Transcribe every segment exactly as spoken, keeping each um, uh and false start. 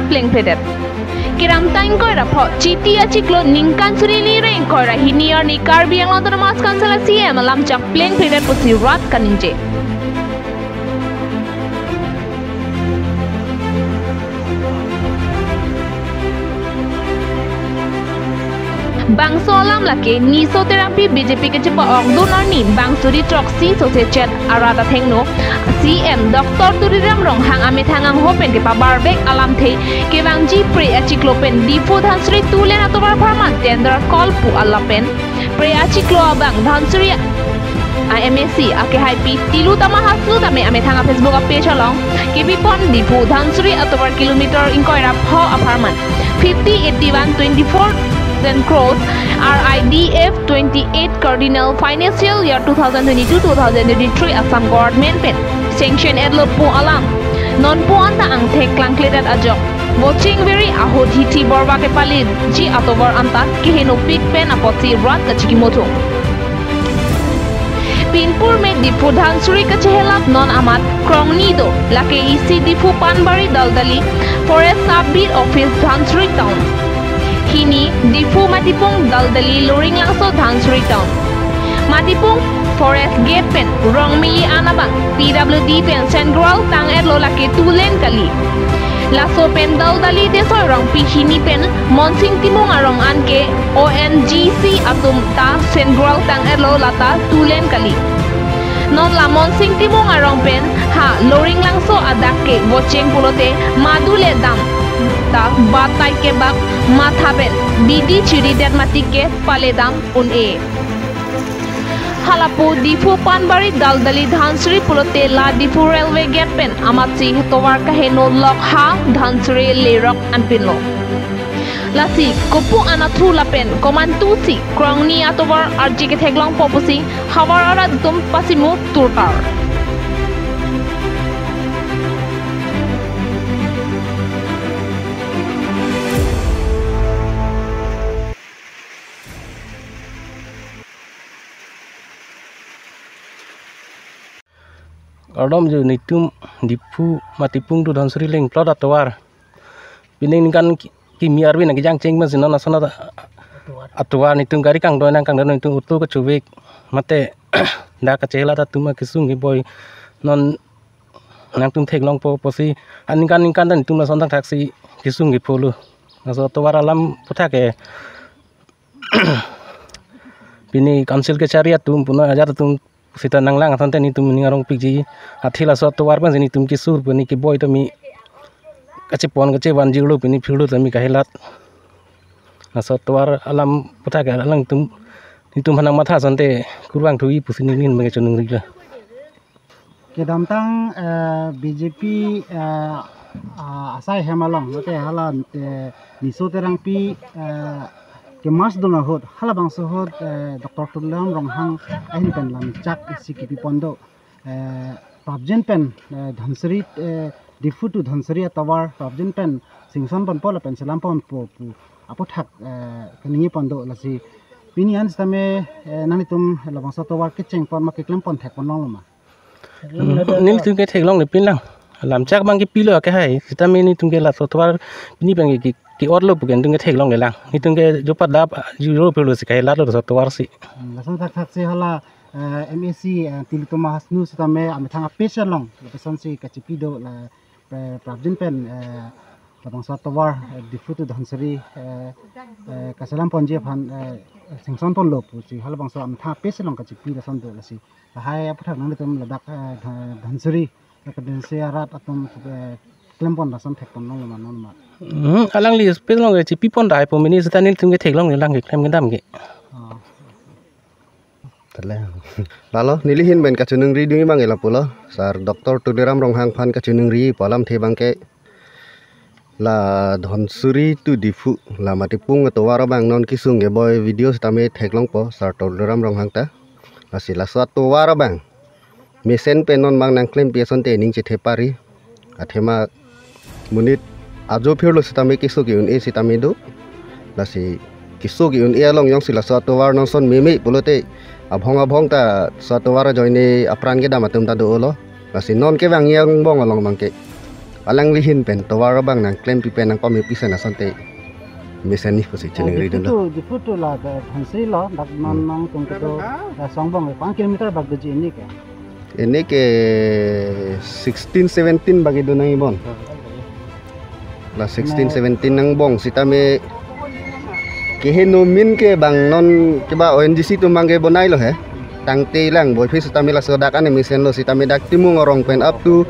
plengpledet. Kedamtang ingkoi ra pho Chiti achiklo ningkan suri ni ra ingkoi ra hini arni Karbi Anglong Autonomous Council a C E M alam chak plengpledet pusi rat kaningje. Bangso alam lake Niso Terangpi B J P kachepa-okdun arni bang suri throksi sose chet arat athengno C E M Doctor Tuliram Ronghang amethang angho pen kepabarbek alamthe kevangji Phre achiklo pen Diphu Dhansiri two lane atovar apharman tender call pu a lapen Phre achiklo abang Dhansiri a M A C akehaipi Tilotama Hasnu tame amethang a Facebook a page along kepipon Diphu Dhansiri atovar kilometer ingkoi ra pho apharman fifty eighty-one twenty-four ten crores R I D F twenty-eight Cardinal Financial Year two thousand twenty-two two thousand twenty-three Assam Government pen sanction etlo pu alam nonpu anta angthek klangkledet ajok vocheng veri ahut hithi borba kepaliji atovar anta kehenopik pen apotsi rat kachikimothung. Pinpur me Diphu Dhansiri kachehelap non amat krongni do, lake isi Diphu Panbari Daldali Forest Sub Beat Office Dhansiri Town. Hini Diphu Matipung Daldali Loringlangso Dhansiri Town. Matipung Forest Gate pen Rongmili an abang P W D pen sengkral tang-etlo lake two lane kali. Laso pen Daldali Desoi Rongpi hini pen Monsing Timung arong an ke O N G C atum ta sengkral tang-etlo lata two lane kali. Non la Monsing Timung arong pen ha Loringlangso adak ke vocheng pulote madu le dam ta batai kebak matha pen bidi chiridet mati ke pale dam un-e. Halapu Diphu Panbari Daldali Dhansiri pulote la Diphu Railway Gate pen amatsi tovar kaheno lok ha Dhansiri lerok anpinlo. Lasi kopu anatthu lapen komantusi krongni atovar arje ketheklongpo pusi havar arat atum pasimu turtar. Kardom jo, netum Diphu Matipung to Dhansiri lengplot atovar. Pining ningkan ki-, kimi arve nangkejang cheng ma si non ason ata-, atovar netum gari kangdoi nang kangdoi netum auto kachuvek mate dak kachelat atum akesung keboi non nangtum theklongpo pusi aningkan ningkan ta netum lason thakthak si kesung kepholo. Laso atovar alam aphuthak ke pini council kechari atum puno ajat atum sita nanglang asonte netum ning arongpikji. Athe laso atovar pensi netum kesur pini keboi tame kachepon kachevan jirlo pini phirlo tame kahelat. Laso atovar alam aphuthak ke alangtum netum aphan nangmatha asonte kurvangthuji pusi ningning bang kachiningri lo. Kedamtang, eh, B J P, eh, ah, asai hem along, mate hala, eh, Niso Terangpi, eh, ke march dun ahut, halabangso ahut, eh, Doctor Tuliram Ronghang ahin pen lamchak isi kepipon do, eh, prapjin pen, eh, Dhansiri, eh, Diphu to Dhansiri atovar prapjin pen sanction ponpo lapen selam ponpo pu aphuthak, eh, kaningje pon do lasi. Pini an sitame, eh, nanglitum labangso atovar kechengpon ma keklempon thekpon longlo ma? Hmm, nelitum ke theklongle pinlang. Lamchak bang kepilo akehai. Sitame netum ke laso atovar pini bang ke, ke, ke-otlo pu ke netum ke theklongle lang. Netum ke jopat dap, juro phirlo si kahelatlo laso atovar si. Hmm, lason thakthak si hala, eh, M A C, eh, Tilotama Hasnu sitame amethang a page along, lapuson si kachipi do la, eh, prapjin pen, eh, labangso atovar, eh, Diphu to Dhansiri, eh, eh, kaselam ponji aphan, eh, sanction ponlo pusi halabangso amethang a page along kachipi lason do lasi. Lahai aphuthak nanglitum ladak, eh, Dha-, Dhansiri, eh, Dhansiri arat atum, eh, klempon lason thekpon longlo ma non ma? Hmm, alangli page along kachipipon dai po mini sita nelitum ke theklongle lang keklem kedam ke. Oh. Tele. Lalo, neli ahin pen kachiningri ding bang ela pulo. Sir Doctor Tuliram Ronghang aphan kachiningri pu alamthe bang ke la Dhansiri to Diphu, la Matipung atovar abang non kesung keboi video sitame theklongpo Sir Tuliram Ronghang ta. Lasi laso atovar abang mesen pen non bang nangklempi asonte ning chethe pari. Athema monit ajo phirlo sitame keso ke-un-e sitame do. Lasi keso ke-un-e along jongsi laso atovar non ason meme pulote abhong abhong ta laso atovar ajoine apran kedam atum ta dolo. Lasi non kevang angbong along bang ke Alangli ahin pen tovar abang nangklempi pen nangpame pisa na asonte mesen ni pusi chiningri dunlo. Diphu to, Diphu to la ke thansi lo, dak non Hmm. nangtum kedo, eh, Songbong ke pang kilometer bak doji ini ke? Ini ke sixteen seventeen bak kedo nang ibon. La sixteen seventeen nang bong sitame keheno min ke bang non keba O N G C atum bang ke bonailo he. Tangte lang boiphit sitame laso dak an mesen lo sitame dak Timung arong pen up to,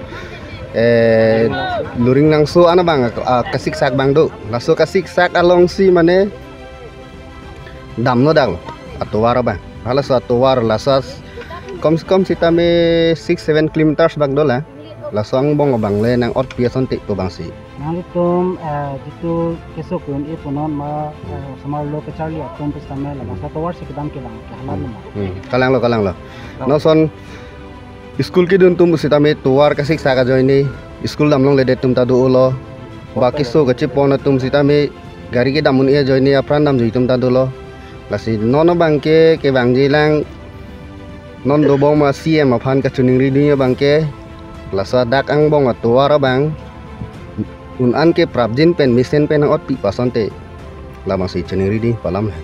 eh, Luringnangso an abang, ah, kasiksak abang do. Laso kasiksak alongsi mane damlo dak atovar abang. Halaso atovar laso as-, kom se kom sitame six seven kilometers bak dolang. Laso angbong abang le nang-otpi asonte pu abangsi. Nanglitum, eh, jitu keso kun e punon ma, eh, osomar lo kacharli atum pusitame labangso tovar si kedam kelang kehalat lo ma? Hmm, kalanglo, kalanglo. Lason school kedun atum pusitame tovar kasiksak ajoine, school damlongledet atum ta dolo. Ba keso kachepon atum sitame gari kedam un-e ajoine apran damjui atum ta dolo. Lasi non abang ke kevangji lang non dobom a C M aphan kachiningri dun abang ke laso dak angbong atovar abang un an ke prapjin pen mesen pen nang-otpi pu asonte labangsi chiningri dun pu alam he.